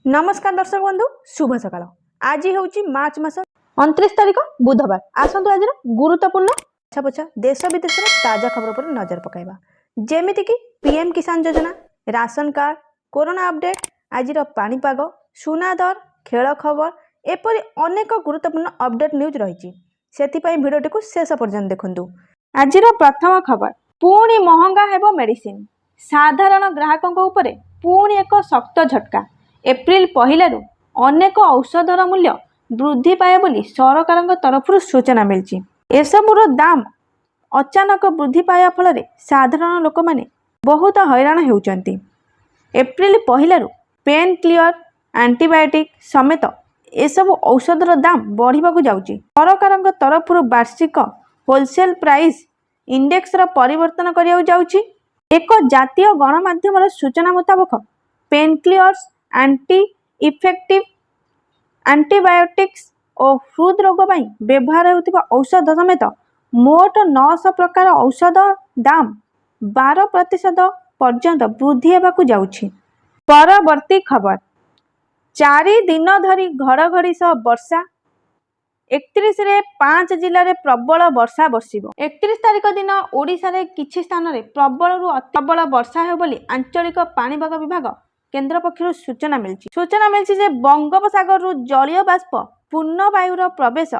ନମସ୍କାର ଦର୍ଶକ ବନ୍ଧୁ, ଶୁଭ ସକାଳ। ଆଜି ହେଉଛି ମାର୍ଚ୍ଚ ମାସ 29 ତାରିଖ, ବୁଧବାର। ଆସନ୍ତୁ ଆଜିର ଗୁରୁତ୍ୱପୂର୍ଣ୍ଣ ପଛା ଦେଶ ବିଦେଶର ତାଜା ଖବର ଉପରେ ନଜର ପକାଇବା, ଯେମିତିକି ପିଏମ୍ କିଷାନ ଯୋଜନା, ରାସନ କାର୍ଡ, କରୋନା ଅପଡେଟ୍, ଆଜିର ପାଣିପାଗ, ସୁନା ଦର, ଖେଳ ଖବର, ଏପରି ଅନେକ ଗୁରୁତ୍ୱପୂର୍ଣ୍ଣ ଅପଡେଟ୍ ନ୍ୟୁଜ୍ ରହିଛି। ସେଥିପାଇଁ ଭିଡ଼ିଓଟିକୁ ଶେଷ ପର୍ଯ୍ୟନ୍ତ ଦେଖନ୍ତୁ। ଆଜିର ପ୍ରଥମ ଖବର, ପୁଣି ମହଙ୍ଗା ହେବ ମେଡିସିନ। ସାଧାରଣ ଗ୍ରାହକଙ୍କ ଉପରେ ପୁଣି ଏକ ଶକ୍ତ ଝଟକା। ଏପ୍ରିଲ 1ରୁ ଅନେକ ଔଷଧର ମୂଲ୍ୟ ବୃଦ୍ଧି ପାଇବ ବୋଲି ସରକାରଙ୍କ ତରଫରୁ ସୂଚନା ମିଳିଛି। ଏସବୁର ଦାମ ଅଚାନକ ବୃଦ୍ଧି ପାଇବା ଫଳରେ ସାଧାରଣ ଲୋକମାନେ ବହୁତ ହଇରାଣ ହେଉଛନ୍ତି। ଏପ୍ରିଲ 1ରୁ ପେନ୍ କିଲର, ଆଣ୍ଟିବାୟୋଟିକ୍ ସମେତ ଏସବୁ ଔଷଧର ଦାମ ବଢ଼ିବାକୁ ଯାଉଛି। ସରକାରଙ୍କ ତରଫରୁ ବାର୍ଷିକ ହୋଲସେଲ୍ ପ୍ରାଇସ୍ ଇଣ୍ଡେକ୍ସର ପରିବର୍ତ୍ତନ କରିବାକୁ ଯାଉଛି। ଏକ ଜାତୀୟ ଗଣମାଧ୍ୟମର ସୂଚନା ମୁତାବକ, ପେନ୍ କିଲର୍ସ, ଆଣ୍ଟି ଇନଫେକ୍ଟିଭ ଆଣ୍ଟିବାୟୋଟିକ୍ସ ଓ ହୃଦରୋଗ ପାଇଁ ବ୍ୟବହାର ହେଉଥିବା ଔଷଧ ସମେତ ମୋଟ 900 ପ୍ରକାର ଔଷଧ ଦାମ 12% ପର୍ଯ୍ୟନ୍ତ ବୃଦ୍ଧି ହେବାକୁ ଯାଉଛି। ପରବର୍ତ୍ତୀ ଖବର, 4 ଦିନ ଧରି ଘଡ଼ଘଡ଼ି ସହ ବର୍ଷା। 31ରେ ପାଞ୍ଚ ଜିଲ୍ଲାରେ ପ୍ରବଳ ବର୍ଷା ବର୍ଷିବ। 31 ତାରିଖ ଦିନ ଓଡ଼ିଶାରେ କିଛି ସ୍ଥାନରେ ପ୍ରବଳରୁ ଅତି ପ୍ରବଳ ବର୍ଷା ହେବ ବୋଲି ଆଞ୍ଚଳିକ ପାଣିପାଗ ବିଭାଗ କେନ୍ଦ୍ର ପକ୍ଷରୁ ସୂଚନା ମିଳିଛି। ସୂଚନା ମିଳିଛି ଯେ ବଙ୍ଗୋପସାଗରରୁ ଜଳୀୟ ବାଷ୍ପ ପୂର୍ଣ୍ଣ ବାୟୁର ପ୍ରବେଶ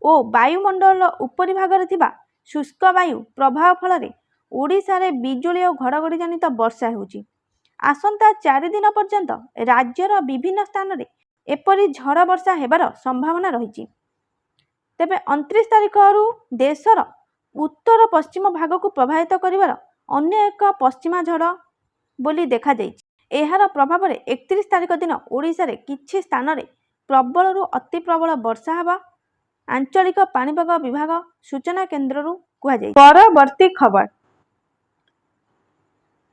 ଓ ବାୟୁମଣ୍ଡଳର ଉପରି ଭାଗରେ ଥିବା ଶୁଷ୍କ ବାୟୁ ପ୍ରଭାବ ଫଳରେ ଓଡ଼ିଶାରେ ବିଜୁଳି ଓ ଘଡ଼ଘଡ଼ି ଜନିତ ବର୍ଷା ହେଉଛି। ଆସନ୍ତା 4 ଦିନ ପର୍ଯ୍ୟନ୍ତ ରାଜ୍ୟର ବିଭିନ୍ନ ସ୍ଥାନରେ ଏପରି ଝଡ଼ ବର୍ଷା ହେବାର ସମ୍ଭାବନା ରହିଛି। ତେବେ 29 ତାରିଖରୁ ଦେଶର ଉତ୍ତର ପଶ୍ଚିମ ଭାଗକୁ ପ୍ରଭାବିତ କରିବାର ଅନ୍ୟ ଏକ ପଶ୍ଚିମା ଝଡ଼ ବୋଲି ଦେଖାଯାଇଛି। ଏହାର ପ୍ରଭାବରେ 31 ତାରିଖ ଦିନ ଓଡ଼ିଶାରେ କିଛି ସ୍ଥାନରେ ପ୍ରବଳରୁ ଅତି ପ୍ରବଳ ବର୍ଷା ହେବା ଆଞ୍ଚଳିକ ପାଣିପାଗ ବିଭାଗ ସୂଚନା କେନ୍ଦ୍ରରୁ କୁହାଯାଇଛି। ପରବର୍ତ୍ତୀ ଖବର,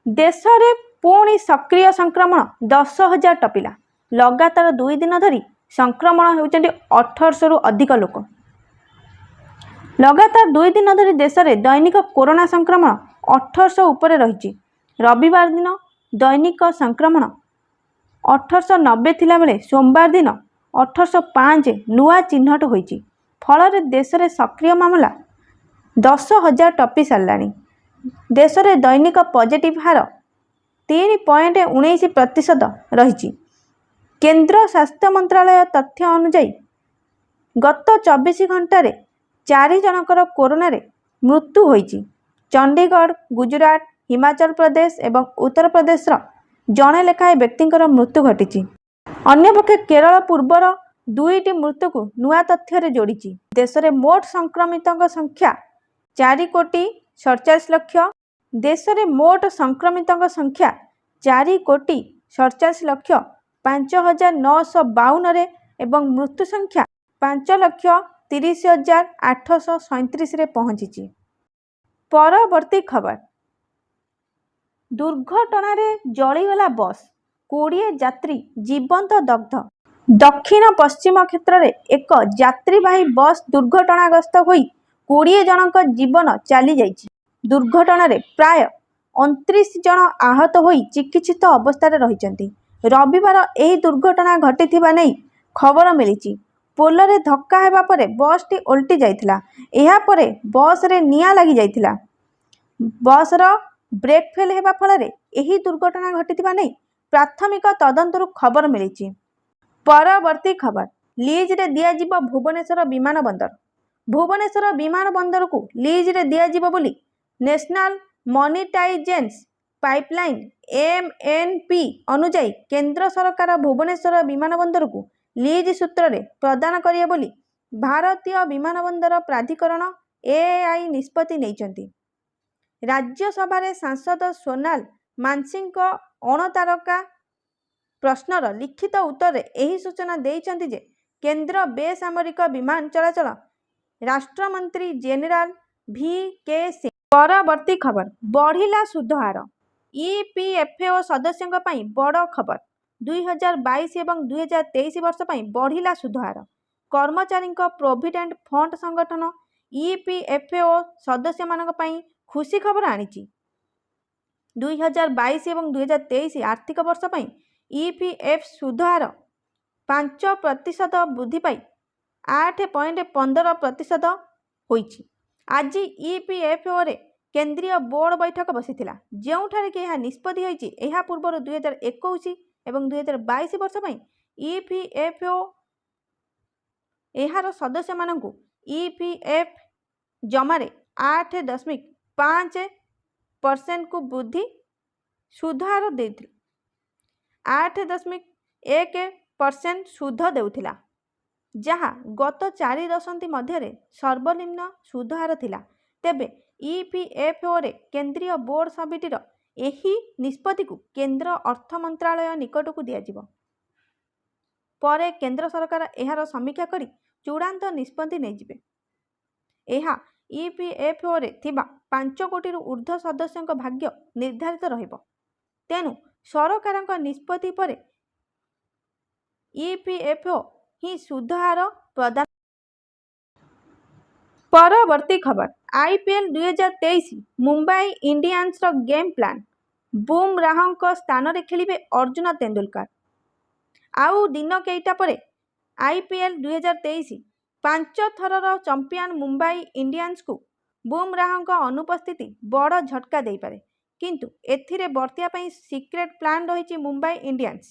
ଦେଶରେ ପୁଣି ସକ୍ରିୟ ସଂକ୍ରମଣ 10,000 ଟପିଲା। ଲଗାତାର 2 ଦିନ ଧରି ସଂକ୍ରମଣ ହେଉଛନ୍ତି 1800ରୁ ଅଧିକ ଲୋକ। ଲଗାତାର 2 ଦିନ ଧରି ଦେଶରେ ଦୈନିକ କରୋନା ସଂକ୍ରମଣ 1800 ଉପରେ ରହିଛି। ରବିବାର ଦିନ ଦୈନିକ ସଂକ୍ରମଣ 1890 ଥିଲାବେଳେ ସୋମବାର ଦିନ 1805 ନୂଆ ଚିହ୍ନଟ ହୋଇଛି। ଫଳରେ ଦେଶରେ ସକ୍ରିୟ ମାମଲା 10,000 ଟପି ସାରିଲାଣି। ଦେଶରେ ଦୈନିକ ପଜିଟିଭ୍ ହାର 3.19% ରହିଛି। କେନ୍ଦ୍ର ସ୍ୱାସ୍ଥ୍ୟ ମନ୍ତ୍ରାଳୟ ତଥ୍ୟ ଅନୁଯାୟୀ, ଗତ 24 ଘଣ୍ଟାରେ ଚାରି ଜଣଙ୍କର କରୋନାରେ ମୃତ୍ୟୁ ହୋଇଛି। ଚଣ୍ଡିଗଡ଼, ଗୁଜୁରାଟ, ହିମାଚଳ ପ୍ରଦେଶ ଏବଂ ଉତ୍ତରପ୍ରଦେଶର ଜଣେ ଲେଖାଏଁ ବ୍ୟକ୍ତିଙ୍କର ମୃତ୍ୟୁ ଘଟିଛି। ଅନ୍ୟପକ୍ଷେ କେରଳ ପୂର୍ବର ଦୁଇଟି ମୃତ୍ୟୁକୁ ନୂଆ ତଥ୍ୟରେ ଯୋଡ଼ିଛି। ଦେଶରେ ମୋଟ ସଂକ୍ରମିତଙ୍କ ସଂଖ୍ୟା 4 କୋଟି 47 ଲକ୍ଷ ଦେଶରେ ମୋଟ ସଂକ୍ରମିତଙ୍କ ସଂଖ୍ୟା 4 କୋଟି 47 ଲକ୍ଷ 5 ହଜାର 952ରେ ଏବଂ ମୃତ୍ୟୁ ସଂଖ୍ୟା 5,30,837ରେ ପହଞ୍ଚିଛି। ପରବର୍ତ୍ତୀ ଖବର, ଦୁର୍ଘଟଣାରେ ଜଳିଗଲା ବସ୍, 20 ଯାତ୍ରୀ ଜୀବନ୍ତ ଦଗ୍ଧ। ଦକ୍ଷିଣ ପଶ୍ଚିମ କ୍ଷେତ୍ରରେ ଏକ ଯାତ୍ରୀବାହୀ ବସ୍ ଦୁର୍ଘଟଣାଗ୍ରସ୍ତ ହୋଇ 20 ଜଣଙ୍କ ଜୀବନ ଚାଲିଯାଇଛି। ଦୁର୍ଘଟଣାରେ ପ୍ରାୟ 29 ଜଣ ଆହତ ହୋଇ ଚିକିତ୍ସିତ ଅବସ୍ଥାରେ ରହିଛନ୍ତି। ରବିବାର ଏହି ଦୁର୍ଘଟଣା ଘଟିଥିବା ନେଇ ଖବର ମିଳିଛି। ପୋଲରେ ଧକ୍କା ହେବା ପରେ ବସ୍ଟି ଓଲଟି ଯାଇଥିଲା। ଏହାପରେ ବସ୍ରେ ନିଆଁ ଲାଗିଯାଇଥିଲା। ବସ୍ର ବ୍ରେକ୍ ଫେଲ୍ ହେବା ଫଳରେ ଏହି ଦୁର୍ଘଟଣା ଘଟିଥିବା ନେଇ ପ୍ରାଥମିକ ତଦନ୍ତରୁ ଖବର ମିଳିଛି। ପରବର୍ତ୍ତୀ ଖବର, ଲିଜ୍ରେ ଦିଆଯିବ ଭୁବନେଶ୍ୱର ବିମାନ ବନ୍ଦର। ଭୁବନେଶ୍ୱର ବିମାନ ବନ୍ଦରକୁ ଲିଜ୍ରେ ଦିଆଯିବ ବୋଲି ନ୍ୟାସନାଲ ମନିଟାଇଜେସନ ପାଇପଲାଇନ୍, ଏମ୍ଏନ୍ପି ଅନୁଯାୟୀ କେନ୍ଦ୍ର ସରକାର ଭୁବନେଶ୍ୱର ବିମାନ ବନ୍ଦରକୁ ଲିଜ୍ ସୂତ୍ରରେ ପ୍ରଦାନ କରିବେ ବୋଲି ଭାରତୀୟ ବିମାନ ବନ୍ଦର ପ୍ରାଧିକରଣ, ଏଏଆଇ ନିଷ୍ପତ୍ତି ନେଇଛନ୍ତି। ରାଜ୍ୟସଭାରେ ସାଂସଦ ସୋନାଲ ମାନସିଂଙ୍କ ଅଣତାରକା ପ୍ରଶ୍ନର ଲିଖିତ ଉତ୍ତରରେ ଏହି ସୂଚନା ଦେଇଛନ୍ତି ଯେ କେନ୍ଦ୍ର ବେସାମରିକ ବିମାନ ଚଳାଚଳ ରାଷ୍ଟ୍ରମନ୍ତ୍ରୀ ଜେନେରାଲ ଭି କେ ସିଂ। ପରବର୍ତ୍ତୀ ଖବର, ବଢ଼ିଲା ସୁଧହାର। ଇପିଏଫ୍ଓ ସଦସ୍ୟଙ୍କ ପାଇଁ ବଡ଼ ଖବର। 2022 ଏବଂ 2023 ବର୍ଷ ପାଇଁ ବଢ଼ିଲା ସୁଧହାର। କର୍ମଚାରୀଙ୍କ ପ୍ରୋଭିଡେଣ୍ଟ ଫଣ୍ଡ ସଂଗଠନ, ଇପିଏଫ୍ଓ ସଦସ୍ୟମାନଙ୍କ ପାଇଁ ଖୁସି ଖବର ଆଣିଛି। 2022 ଏବଂ 2023 ଆର୍ଥିକ ବର୍ଷ ପାଇଁ ଇପିଏଫ୍ ସୁଧହାର 5% ବୃଦ୍ଧି ପାଇ 8.15% ହୋଇଛି। ଆଜି ଇପିଏଫ୍ଓରେ କେନ୍ଦ୍ରୀୟ ବୋର୍ଡ ବୈଠକ ବସିଥିଲା, ଯେଉଁଠାରେ କି ଏହା ନିଷ୍ପତ୍ତି ହୋଇଛି। ଏହା ପୂର୍ବରୁ 2021 ଏବଂ 2022 ବର୍ଷ ପାଇଁ ଇପିଏଫ୍ଓ ଏହାର ସଦସ୍ୟମାନଙ୍କୁ ଇପିଏଫ୍ ଜମାରେ 8.5 ପରସେଣ୍ଟକୁ ବୃଦ୍ଧି ସୁଧହାର ଦେଇଥିଲା, 8.1% ସୁଧ ଦେଉଥିଲା, ଯାହା ଗତ 4 ଦଶନ୍ଧି ମଧ୍ୟରେ ସର୍ବନିମ୍ନ ସୁଧହାର ଥିଲା। ତେବେ ଇପିଏଫ୍ଓରେ କେନ୍ଦ୍ରୀୟ ବୋର୍ଡ ସମିତିର ଏହି ନିଷ୍ପତ୍ତିକୁ କେନ୍ଦ୍ର ଅର୍ଥ ମନ୍ତ୍ରାଳୟ ନିକଟକୁ ଦିଆଯିବ। ପରେ କେନ୍ଦ୍ର ସରକାର ଏହାର ସମୀକ୍ଷା କରି ଚୂଡ଼ାନ୍ତ ନିଷ୍ପତ୍ତି ନେଇଯିବେ। ଏହା ଇପିଏଫ୍ଓରେ ଥିବା 5 କୋଟିରୁ ଉର୍ଦ୍ଧ୍ୱ ସଦସ୍ୟଙ୍କ ଭାଗ୍ୟ ନିର୍ଦ୍ଧାରିତ ରହିବ। ତେଣୁ ସରକାରଙ୍କ ନିଷ୍ପତ୍ତି ପରେ ଇପିଏଫ୍ଓ ହିଁ ସୁଧହାର ପ୍ରଦାନ। ପରବର୍ତ୍ତୀ ଖବର, ଆଇପିଏଲ୍ 2023, ମୁମ୍ବାଇ ଇଣ୍ଡିଆନ୍ସର ଗେମ୍ ପ୍ଲାନ୍। ବୁମରାହଙ୍କ ସ୍ଥାନରେ ଖେଳିବେ ଅର୍ଜୁନ ତେନ୍ଦୁଲକର। ଆଉ ଦିନ କେଇଟା ପରେ ଆଇପିଏଲ୍ 2023। ପାଞ୍ଚ ଥରର ଚମ୍ପିଆନ୍ ମୁମ୍ବାଇ ଇଣ୍ଡିଆନ୍ସକୁ ବୁମରାହଙ୍କ ଅନୁପସ୍ଥିତି ବଡ଼ ଝଟକା ଦେଇପାରେ। କିନ୍ତୁ ଏଥିରେ ବର୍ତ୍ତିବା ପାଇଁ ସିକ୍ରେଟ୍ ପ୍ଲାନ୍ ରହିଛି ମୁମ୍ବାଇ ଇଣ୍ଡିଆନ୍ସ।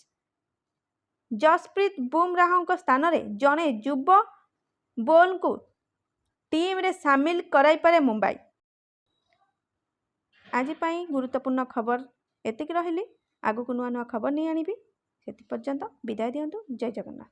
ଯଶପ୍ରୀତ ବୁମରାହଙ୍କ ସ୍ଥାନରେ ଜଣେ ଯୁବ ବୋଲରଙ୍କୁ ଟିମ୍ରେ ସାମିଲ କରାଇପାରେ ମୁମ୍ବାଇ। ଆଜି ପାଇଁ ଗୁରୁତ୍ୱପୂର୍ଣ୍ଣ ଖବର ଏତିକି ରହିଲି। ଆଗକୁ ନୂଆ ନୂଆ ଖବର ନେଇ ଆଣିବି। ସେଥି ପର୍ଯ୍ୟନ୍ତ ବିଦାୟ ଦିଅନ୍ତୁ। ଜୟ ଜଗନ୍ନାଥ।